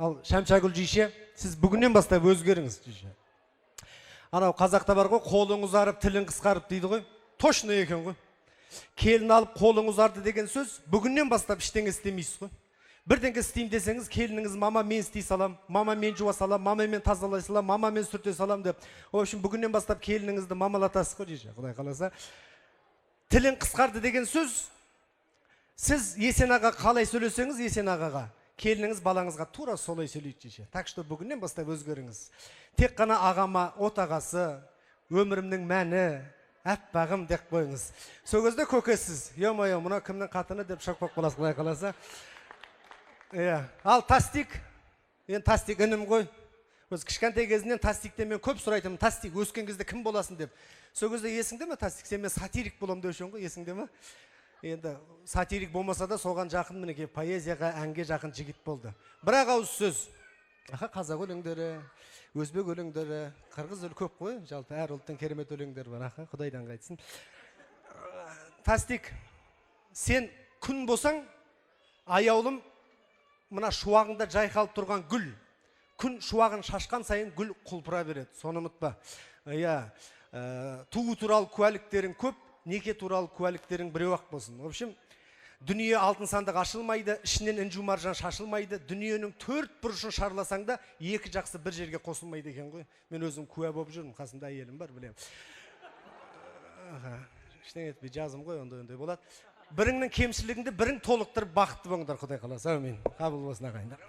Ал Шәмшагүл жише, сіз бүгіннен бастап өзгеріңіз жише. Анау қазақта бар ғой, қолың ұзарып, тілің қысқарып дейді ғой. Точно екен ғой. Келін алып қолың ұзарды деген сөз, бүгіннен бастап ештеңе істемейсіз ғой. Бірдеңе істеймін десеңіз, келініңіз мама мен істей салам, мама мен жуа салам, мама мен тазалай салам, мама мен сүрте салам деп. В общем, бүгіннен бастап келініңізді мамалатасыз ғой жише, Құдай қаласа. Тілің қысқарды деген сөз, сіз Есен аға қалай сөйлесеңіз, Есен ағаға, келініңіз балаңызға тура солай сөйлейді жише. Так что бүгіннен бастап өзгеріңіз. Тек қана ағама отағасы, өмірімнің мәні, әппағым деп қойыңыз. Сол кезде көкесіз, ё-моё, мына кімнің қатыны деп шок болып қаласыз, Құдай қаласа. Иә. Ал Тастик, енді Тастик інім ғой. Өз кішкентай кезінен Тастиктен мен көп сұрайтынмын, Тастик өскен кезде кім боласың деп. Сол кезде есіңде ме, Тастик, сен мен сатирик боламын деуші едің ғой, есіңде ме? Енді сатирик болмаса да соған жақын, мінекей поэзияға, әнге жақын жігіт болды. Бір-ақ ауыз сөз. Аха, қазақ өлеңдері, өзбек өлеңдері, қырғыз өлі көп қой, жалпы әр ұлттың керемет өлеңдері бар. Аха, Құдайдан қайтсын. Тастик, сен күн болсаң, аяулым, мына шуағыңда жайқалып тұрған гүл. Күн шуағын шашқан сайын гүл құлпыра береді, соны ұмытпа. Иә, туу туралы куәліктерің көп, неке туралы куәліктерің біреу-ақ болсын. В общем, дүние алтын сандық ашылмайды, ішінен інжу маржан шашылмайды, дүниенің төрт бұрышын шарласаң да, екі жақсы бір жерге қосылмайды екен ғой. Мен өзім куә болып жүрмін, қасымда әйелім бар, білемін. Аха, ештеңе етпей, жазым ғой, ондай болады. Біріңнің кемшілігіңді бірің толықтырып бақытты болыңдар, Құдай қаласа. Әумин. Қабыл болсын, ағайындар.